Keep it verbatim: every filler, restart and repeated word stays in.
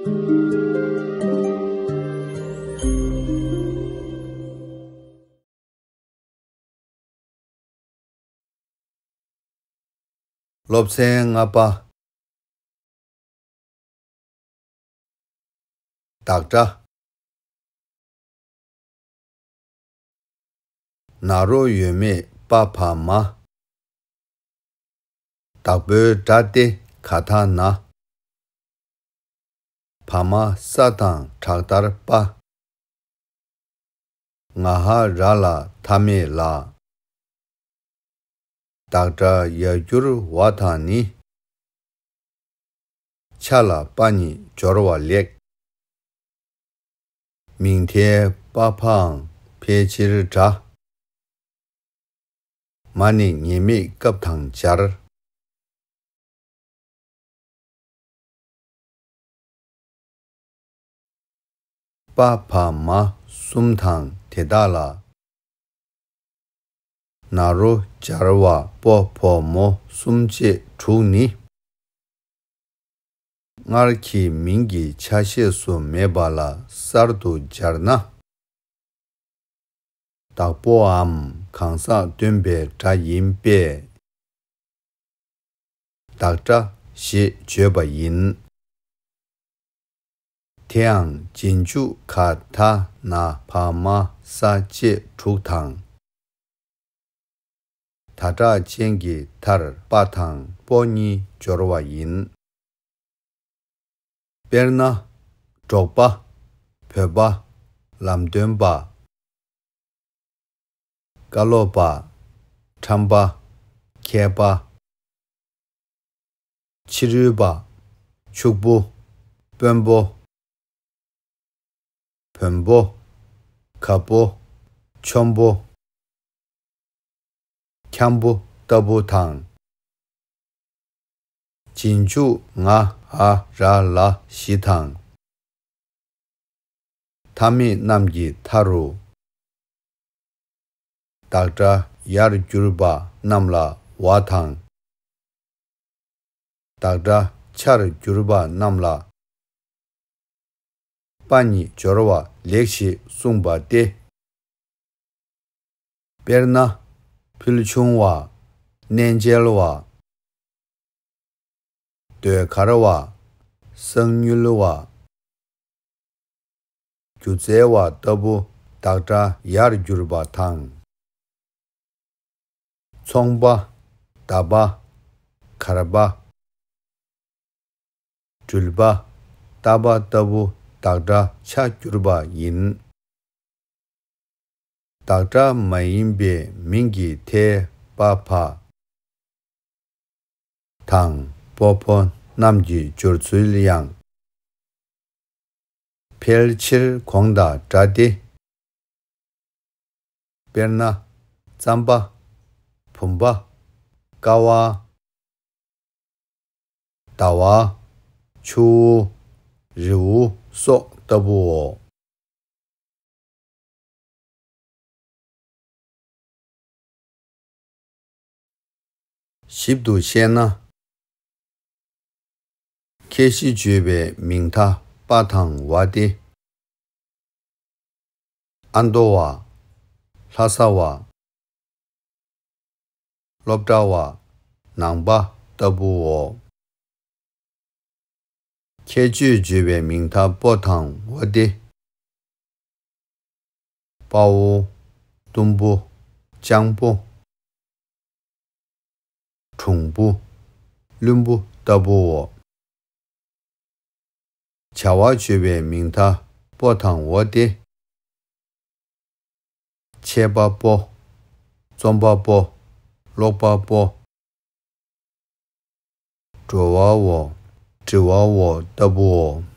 སློབ་ཚན་ལྔ་པ། བདག་སྒྲ། ན་རོ་ཡོད་མེད་པ་བ་མ། བདག་པོའི་སྒྲ་སྟེ་ག་ད་ན། བ་མ་ས་དང་དྲག་མཐར་པ། ང་ཧ་ར་ལ་མཐའ་མེད་ལ། བདག་སྒྲ་ཡར་གྱུར་བ་དང་ནི། ཆ་ལ་པ་ཉིད་སྦྱོར་བ་ལེགས། མིང་མཐའི་པ་ཕའང་ཕལ་ཆེར་འདྲ། མ་ནི་ངེས་མེད་སྐབས་དང་སྦྱར། པ་བ་མ་གསུམ་དང་དེ་དག་ལ། ན་རོ་སྦྱར་བ་པོ་བོ་མོ་གསུམ་བཅས་དྲུག་ནི། སྔར་གྱི་མིང་གི་ཆ་ཤས་སུ་མེད་པ་ལ་གསར་དུ་སྦྱར་ན། བདག་པོའམ་གང་ཟག་སྟོན་པའི་སྒྲ་ཡིན་པས། བདག་སྒྲ་ཞེས་བརྗོད་པ་ཡིན། དེའང་རྗེས་འཇུག་ག་ད་ན་བ་མ་ས་བཅས་དྲུག་དང་། ད་དྲག་ཅན་གྱི་མཐར་པ་དང་པོ་གཉིས་སྦྱོར་བ་ཡིན། དཔེར་ན། འབྲོག་པ། བོད་པ། ལམ་སྟོན་པ། བཀའ་སློབ་པ། ཁྲམ་པ། མཁས་པ། ཕྱི་རོལ་པ། ཕྱུག་པོ། དཔོན་པོ། བོན་པོ། ག་པོ། ཆོམ་པོ། འཁྱམ་པོ་ལྟ་བུ་དང་། རྗེས་འཇུག་ང་ཧ་ར་ལ་བཞི་དང་། མཐའ་མེད་རྣམས་ཀྱི་མཐའ་རུ། བདག་སྒྲ་ཡར་གྱུར་པ་རྣམས་ལ་བ་དང་། བདག་སྒྲ་ཆར་གྱུར་པ་རྣམས་ལ་པ་ཉིད་སྦྱོར་བ་ལེགས་ཞེས་གསུངས་པ་སྟེ། དཔེར་ན། ཕུལ་བྱུང་བ། གནས་མཇལ་བ། ཟློས་གར་བ། གསང་མྱུལ་བ། སྒྱུ་རྩལ་བ་ལྟ་བུ་བདག་སྒྲ་ཡར་གྱུར་པ་དང་། ཚོང་པ། མདའ་པ། གར་པ། འགྲུལ་པ། རྟ་པ་ལྟ་བུ་བདག་སྒྲ་ཆ་གྱུར་པ་ཡིན། བདག་སྒྲ་མ་ཡིན་པའི་མིང་གི་མཐའི་པ་བ་དང་པོ་བོ་རྣམས་ཀྱི་སྦྱོར་ཚུལ་ཡང་། ཕལ་ཆེར་གོང་དང་འདྲ་སྟེ། དཔེར་ན། རྩམ་པ། བུམ་པ། ཀ་བ། ཟླ་བ། ཆུ་བོ། རི་བོ་སོགས་ལྟ་བུའོ། ཞིབ་ཏུ་བཤད་ན། ཁྱད་གཞི་བརྗོད་པའི་མིང་མཐའ་པ་དང་བ་སྟེ། ཨ་མདོ་བ། ལྷ་ས་བ། སློབ་གྲྭ་བ། ནང་པ་ལྟ་བུའོ། ཁྱད་ཆོས་བརྗོད་པའི་མིང་མཐའ་པོ་དང་བོ་སྟེ། དཔའ་བོ། གཏུམ་པོ། སྤྱང་པོ། གྲུང་པོ། བླུན་པོ་ལྟ་བུའོ། བྱ་བ་བརྗོད་པའི་མིང་མཐའ་པོ་དང་བོ་སྟེ། ཆད་པ་པོ། རྩོམ་པ་པོ། ཀློག་པ་པོ། འགྲོ་བའོ། འབྲི་བའོ་ལྟ་བུའོ།